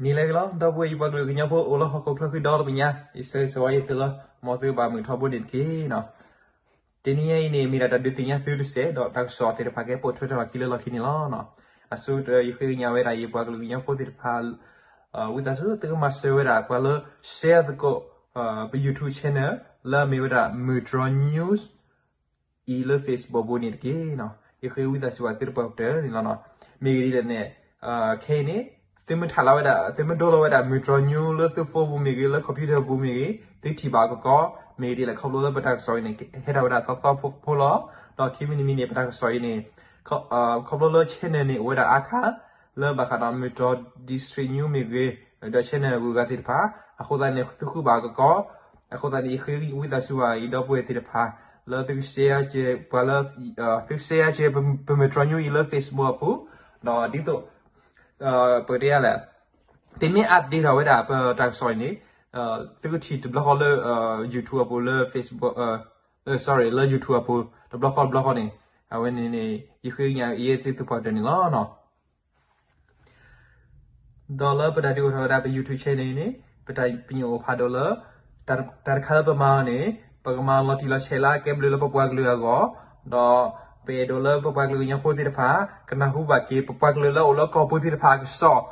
နံၤလၢအဂ့ၤလီၤ ဒီပုၢ်ဝဲၢ်ယပှၤကလုာ်ကညီဖိအိၣ်လၢဟီၣ်ခိၣ်ချၢဃံဒီတဘ့ၣ်ညါ, ယဆၢဂ့ၤဆၢဝါယသုလၢ မ်သုဘၣ်မုာ်ထီဘိန့ၣ်တက့ၢ်. တနံၤညါအံၤန့ၣ် မ့ၢ်ဒၣ်တၢ်ဒုးသ့ၣ်ညါသုတစဲး ဒီးတၢ်ကစီၣ်သ့ၣ်တဖၣ်ကဲပိာ်ထွဲထီၣ်လီၢ်ခံလၢလီၢ်ခံန့ၣ်လီၤ. အဆိ ယဃ့ကညးဝဲဒၣ်ယပှၤကလုာ်ကညီဖိသ့ၣ်တဖၣ် ဝံသးစူၤသုကမၤစၢၤဝဲဒၣ်ပှၤလၢ share သကိး ပ YouTube channel လၢအမ့ၢ်ဝဲဒၣ် မုၢ်တြီ News အံၤလၢ Facebook ပူၤန့ၣ်တက့ၢ်. ယဃ့ဝံသးစူၤဘၣ်သုတပှၢ်ကတၢၢ်န့ၣ်လီၤ. မ့ၢ်ဂ့ၢ်ဒ်လဲၣ်န့ၣ် ခဲအံၤန့ၣ် သုမ့ၢ်ထးလီၤဝဲဒၣ် သုမ့ၢ်ဒိလီၤဝဲဒၣ် မုၢ်တြီ News လၢသု phone ပူၤမ့ၢ်ဂ့ၤ လၢ computer ပူၤမ့ၢ်ဂ့ၤ သုထံၣ်ဘၣ်ကကီ မ့ၢ်ဂ့ၢ်ဒ်လဲၣ် ခီဖျိလၢပတၢ်ကစီၣ်အံၤန့ၣ် ဟဲထီၣ်ဝဲဒၣ်သီသီဖိဖိလီၤ. ဒီးခံမံၤတမံၤန့ၣ် ပတၢ်ကစီၣ်အံၤန့ၣ် ခီဖျိလၢ channel န့ၣ် အိၣ်ဝဲဒၣ်အါခါ လၢဘၣ်ဃးဒီး မုၢ်တြီ District News မ့ၢ်ဂ့ၤ ဒီး channel အဂုၤအဂၤသ့ၣ်တဖၣ် အဃိသတးန့ၣ် သုဃုဘၣ်ကကီ အဃိသတးန့ၣ် ယဃ့ဝံသးစူၤဘၣ်ယဒီပုၢ်ဝဲၢ်သ့ၣ်တဖၣ် လၢသုက share ပှၤလၢ သုက share ပ မုၢ်တြီ News အံၤလၢ Facebook အပူၤ ဒီးဒ်သိး ပကတဲယၤလဲၣ် သုမ့ၢ် update ထီၣ်ဝဲဒၣ်ပတၢ်ကစီၣ်အံၤန့ၣ် သုကထံၣ်တဘျီဃီလၢ YouTube အပူၤ လၢ Facebook sorry လၢ YouTube အပူၤ တဘျီဃီတဘျီဃီန့ၣ် အဝဲန့ၣ်န့ၣ် ယဃ့ကညးယဲသုသပှၢ်ကတၢၢ်န့ၣ်လီၤ. ဒီးလၢပတၢ်ဒုးအိၣ်ထီၣ်ဝဲဒၣ်ပ YouTube channel န့ၣ် ပတၢ်ပညိၣ်အိၣ်ဖးဒိၣ်လၢ တၢ်တခါလၢပမၤအီၤန့ၣ် ပကမၤလီၤတံၢ်လီၤဆဲးလၢအကဲဘျုးလၢပပှၤကလုာ်အဂီၢ် ဒီးပအဲၣ်ဒိးလၢပပှၤကလုာ်ကညီဖိသ့ၣ်တဖၣ် ကနၢ်ဟူဘၣ်က့ၤ ပပှၤကလုာ်လၢအိၣ်လၢကီၢ်ပူၤသ့ၣ်တဖၣ်အကစီၣ်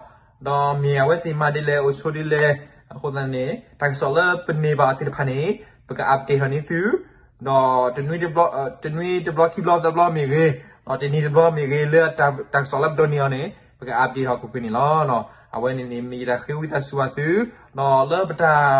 ဒီးမ့ၢ်အဝဲသ့ၣ်မၤဒ်လဲၣ် အိၣ်ဆိဒ်လဲၣ် အဃိသတးန့ၣ် တၢ်ကစီၣ်လၢပန့ၢ်ဘၣ်အီၤသ့ၣ်တဖၣ်န့ၣ် ပက update ထီၣ်န့ၢ်သု ဒီး တနွံတဘျီခံဘျီသၢဘျီမ့ၢ်ဂ့ၤ ဒီးတနံၤတဘျီမ့ၢ်ဂ့ၤ လၢတၢ်ကစီၣ်လၢပဒိးန့ၢ်အီၤန့ၣ် ပက update ထီၣ်ကွ့ၢ်ကွ့ၢ်န့ၣ်လီၤ. အဝဲန့ၣ်န့ၣ် မ့ၢ်ယတၢ်ဃ့ဝံသးစူၤဘၣ်သု ဒီးလၢ လၢပတၢ်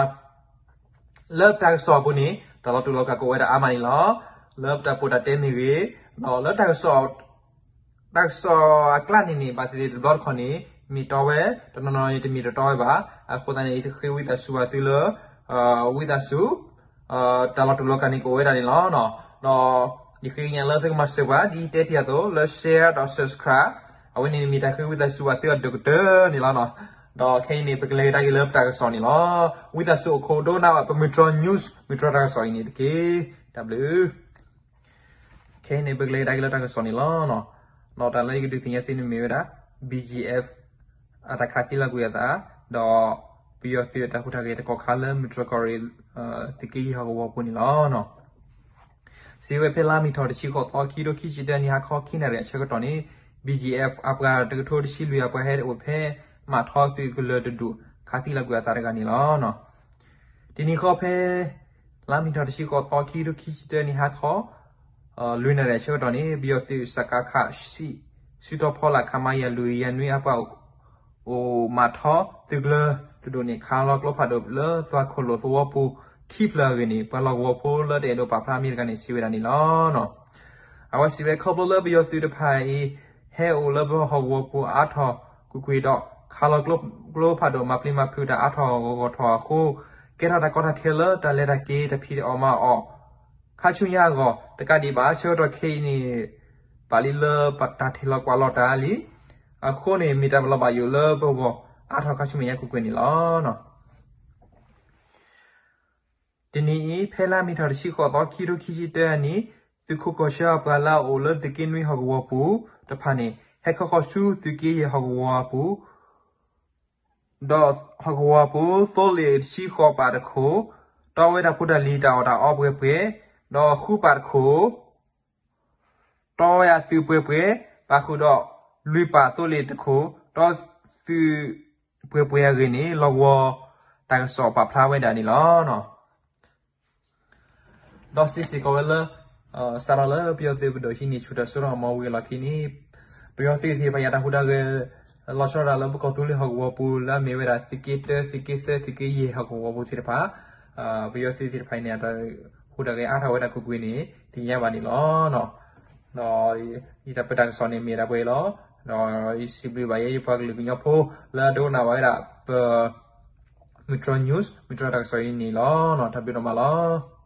ကစီၣ်အပူၤန့ၣ် တၢ်လီၤတူာ်လီၤကာ်ကအိၣ်ဝဲဒၣ်အါမးန့ၣ်လီၤ. လၢပတၢ်ပိာ်တၢ်တဲမ့ၢ်ဂ့ၤ ဒီးလၢတၢ်ကစီၣ် တၢ်ကစီၣ်အကျါန့ၣ်န့ၣ် ဘၣ်သ့ၣ်သ့ၣ်တဘျီတခီၣ်န့ၣ် မ့ၢ်တီဝဲ တနီၤနီၤန့ၣ် တမ့ၢ်တတီဝဲဘၣ်. အဃိသတးန့ၣ် ယတဃ့ဝံသးစူၤဘၣ်သုလၢ ဝံသးစူၤ တၢ်လီၤတူာ်လီၤကာ်န့ၣ်ကအိၣ်ဝဲဒၣ်န့ၣ်လီၤ. ဒီး ယဃ့ကညးလၢသုကမၤစၢၤပှၤ ဒ်ယတဲတ့ၢ်အသိး လၢ share ဒီး subscribe အဝဲန့ၣ်မ့ၢ်တၢ်ဃ့ဝံသးစူၤဘၣ်သုအဒိၣ်ကတၢၢ်န့ၣ်လီၤ. ဒီးခဲအံၤန့ၣ် ပကလဲၤကဒါက့ၤလၢပတၢ်ကစီၣ်န့ၣ်လီၤ. ဝံသးစူၤအိၣ်ခိးဒိကနၣ်ဘၣ်ပမုၢ်တြီ news မုၢ်တြီတၢ်ကစီၣ်အံၤန့ၣ်တက့ၢ်. တၢ်ဘျုး ခဲအံၤန့ၣ် ပကလဲၤကဒါက့ၤလၢတၢ်ကစီၣ်န့ၣ်လီၤ. ဒီးတၢ်လၢယကဒုးသ့ၣ်ညါသုန့ၣ်မ့ၢ်ဝဲဒၣ် BGF အတၢ်ခးသံလီၤကွံာ်အသး ဒီးပယီၤသုးအတၢ်ဟူးတၢ်ဂဲၤတကီၢ်ခါလၢမုၢ်တြီၢ်ကီၢ်ရ့ၣ် သုးက့ယဲၢ်ဟီၣ်ကဝီၤပူၤန့ၣ်လီၤ. စံးဝဲဖဲလါမ့ၤထီၣ်တဆံဃိးသီ ခံကထိခံဆံတၢ နံၤဟါခီခံနၣ်ရံၣ်အဆၢကတီၢ်န့ၣ် BGF အပှၤတကထိတဆံလွံၢ်အပှၤဟဲအိၣ်ဖဲ မးထီသုးကလၢၤတဒူၣ် ခးသံလီၤကွံာ်အသးတဂၤန့ၣ်လီၤ. တနံၤဃီဖဲ လါမ့ၤထီၣ်တဆံဃိးသီ ခံကထိခံဆံတၢ နံၤဟါခီ လွံၢ်နၣ်ရံၣ်အဆၢကတီၢ်န့ၣ် ပယီၤသုး စကခ ဆံ စုထီၣ်ဖီလာ် ခမရ လွံၢ်ကယၤနွံအပှၤ အိၣ်မးထီသုးကလၢၤတဒူၣ်န့ၣ် ခးလီၤကျိဖးဒိၣ်လၢသွၣ်ခိၣ်လိာ်သဝီပူၤခံဖျၢၣ်အဂ့ၢ်န့ၣ် ပှၤလီၢ်ကဝီၤဖိလၢတအဲၣ်ဒိးပာ်ဖျါမံၤတဂၤန့ၣ် စံးဝဲဒၣ်န့ၣ်လီၤ. အဝဲစံးဝဲခီဖျိလၢပယီၤသုးတဖၣ်အံၤ ဟဲအိၣ်လၢပဟီၣ်ကဝီၤပူၤအါထီၣ်ကွ့ၢ်ကွ့ၢ်ဒီး ခးလီၤကျိဖးဒိၣ်မၤပျံၤမၤဖုးတၢ်အါထီၣ်ဂီၢ်ထီၣ်အဃိ ကဲထီၣ်တၢ်ကီတၢ်ခဲလၢတၢ်လဲၤတၢ်က့ၤတၢ်ဖံးတၢ်မၤအီၣ် ခါဆူညါအဂီၢ် တကးဒံးဘၣ် ဆၢကတီၢ်ခဲအံၤန့ၣ် ပာ်လံလၢတၢ်ထံၣ်လီၤကွၢ်လီၤတၢ်လံ အဃိန့ၣ် မ့ၢ်တၢ်လီၤဘၣ်ယိၣ်လၢပဂီၢ်အါထီၣ်ခါဆူမဲာ်ညါကွ့ၢ်ကွ့ၢ်န့ၣ်လီၤ. တနံၤအံၤ ဖဲလါမ့ၤထီၣ်တဆံဃိးသီ ခံကထိခံဆံတၢအနံၤ သုးခိးကီၢ်ဆၢအပှၤလၢအအိၣ်လၢသုးက့နွံဟီၣ်ကဝီၤပူၤတဖၣ်န့ၣ် ဟဲခီဃီၤဆူသုးက့ယဲၢ်ဟီၣ်ကဝီၤပူၤ ဒီးဟီၣ်ကဝီၤပူၤ သိလ့ၣ်တဆံဃိးပာ်တခိၣ် တီဝဲဒၣ်ဖိတၢ်လံၤတၢ်အီၣ်တၢ်အီပှဲၤပှဲၤ ဒီးဃုပာ်တခိၣ် တီဝဲအသုးပှဲၤပှဲၤ ပာ်ဃုာ်ဒီးလွံၢ်ပာ်သိလ့ၣ်တခိၣ် တီသုးပှဲၤပှဲၤအဂ့ၢ်န့ၣ် လီၢ်ကဝီၤတၢ်ကစီၣ်ပာ်ဖျါဝဲဒၣ်န့ၣ်လီၤ. ဒီးစံးစ့ၢ်ကီးဝဲလၢ စးထီၣ်လၢပယီၤသုးပဒိၣ်ဟံးန့ၢ်ဆူၣ်တၢ်စိတၢ်ကမီၤဝံၤအလီၢ်ခံန့ၣ် ပယီၤသုးသ့ၣ်တဖၣ်အံၤ အတၢ်ဟူးတၢ်ဂဲၤ လီၤဆီဒၣ်တၢ်လၢပကီၢ်သူလ့ၤဟီၣ်ကဝီၤပူၤ လၢအမ့ၢ်ဝဲဒၣ်သုးက့တၢ သုးက့သၢ သုးက့ယဲၢ်ဟီၣ်ကဝီၤပူၤသ့ၣ်တဖၣ် ပယီၤသုးသ့ၣ်တဖၣ်အံၤန့ၣ် အတၢ်ဟူးတၢ်ဂဲၤအါထီၣ်ဝဲဒၣ်ကွ့ၢ်ကွ့ၢ်န့ၣ် သ့ၣ်ညါဘၣ်န့ၣ်လီၤ. ဒီးယတၢ်ပတၢ်ကစီၣ်န့ၣ်မ့ၢ်ဒၣ်ပှဲၤအံၤလီၤ. ဒီးယစံးဘျုးဘၣ်ယဲ ယပှၤကလုာ်ကညီဖိ လၢအဒိကနၣ်ဘၣ်ဝဲဒၣ်ပ မုၢ်တြီ news မုၢ်တြီတၢ်ကစီၣ်အံၤန့ၣ်လီၤ. တၢ်ဘျုးဒိၣ်မးလီၤ.